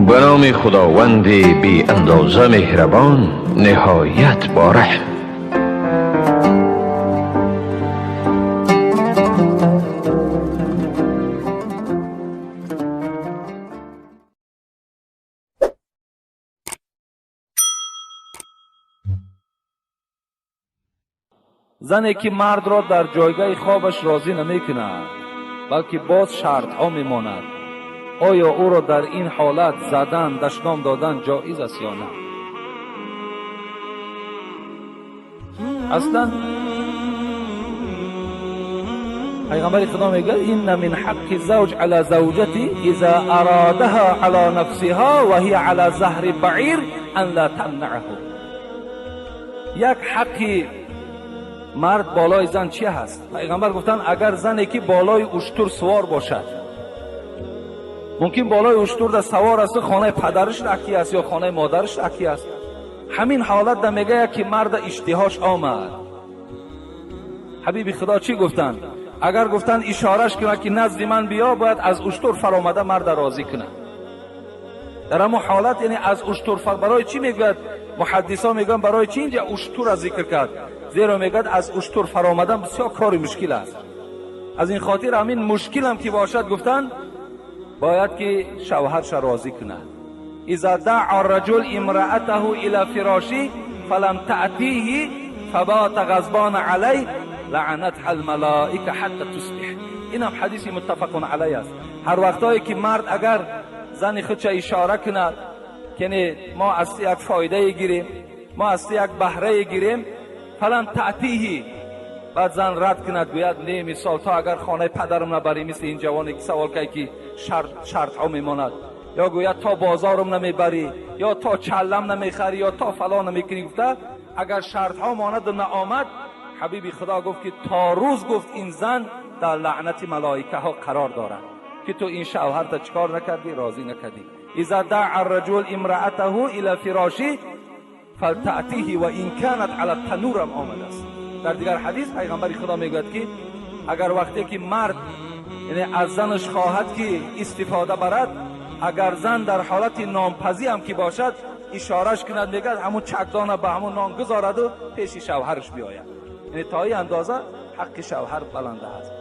به نام خداوند بی اندازه مهربان، نهایت با رحم. Зане ки мардро дар ҷойгаҳи хобаш розӣ намекунад, балки боз шартҳо мемонад, оё ӯро дар ин ҳолат задан, дашном додан ҷоиз аст ё на? Аслан пайғамбари Худо мегӯяд: инна мин ҳаққи завҷ ала завҷати иза ародаҳа ала нафсиҳа ва ҳия ала заҳри баъир ан ла тамнаъҳу. Як ҳаққи мард болои зан чи ҳаст? Пайғамбар гуфтанд, агар зане ки болои уштур сувор бошад, мумкин болои уштурда савор аст, хонаи падараш раки аст ё хонаи модараш раки аст. Ҳамин ҳолатда мегӯяд ки марда иштиҳош омад. Ҳабиби Худо чӣ гуфтанд? Агар гуфтанд ишораш кунад ки назди ман биё, бояд аз уштур фаромада марда розӣ кунад. Дар ҳамон ҳолат, яъне аз уштур барои чӣ мегӯяд? Муҳаддисо мегӯянд, барои чӣ инҷа уштурро зикр кард? Зеро мегӯяд аз уштур фаромадан бисёр кори мушкил аст. Аз ин хотир ҳамин мушкилам ки бошад, гуфтанд, бояд ки шавҳарша розӣ кунад. Иза даъа раҷул имраатаҳу ила фироши фалам таътиҳи фабата ғазбана алай лаънатҳа алмалоика ҳатта тусбиҳ. Инам ҳадиси муттафақун алай аст. Ҳар вақтое ки мард агар зани худша ишора кунад, ки мо аз ту як фоидае гирем, мо аз ту як баҳрае гирем, фалам таътиҳи, баъд зан рад кунад, гӯяд не, мисол то агар хонаи падарам набарӣ, мисли ин ҷавоне ки савол кард ки шартҳо мемонад, ё гӯяд то бозорам намебарӣ, ё то чаллам намехарӣ, ё то фалон намекунӣ, гуфта агар шартҳо монаду наомад, ҳабиби Худо гуфт ки то рӯз гуфт ин зан дар лаънати малоикаҳо қарор дорад ки ту ин шавҳарта чикор накардӣ, розӣ накардӣ. Иза даъа раҷул имраатаҳу ила фироши фалтаътиҳи ва ин канат ала танурам омадааст. Дар дигар ҳадис пайғамбари Худо мегӯяд ки агар вақте ки мард яъне аз занаш хоҳад ки истифода барад, агар зан дар ҳолати нонпазӣ ҳам ки бошад, ишораш кунад, мегӯяд ҳамун чакдона ба ҳамун нон гузораду пеши шавҳараш биёяд. Яъне то ин андоза ҳаққи шавҳар баланда аст.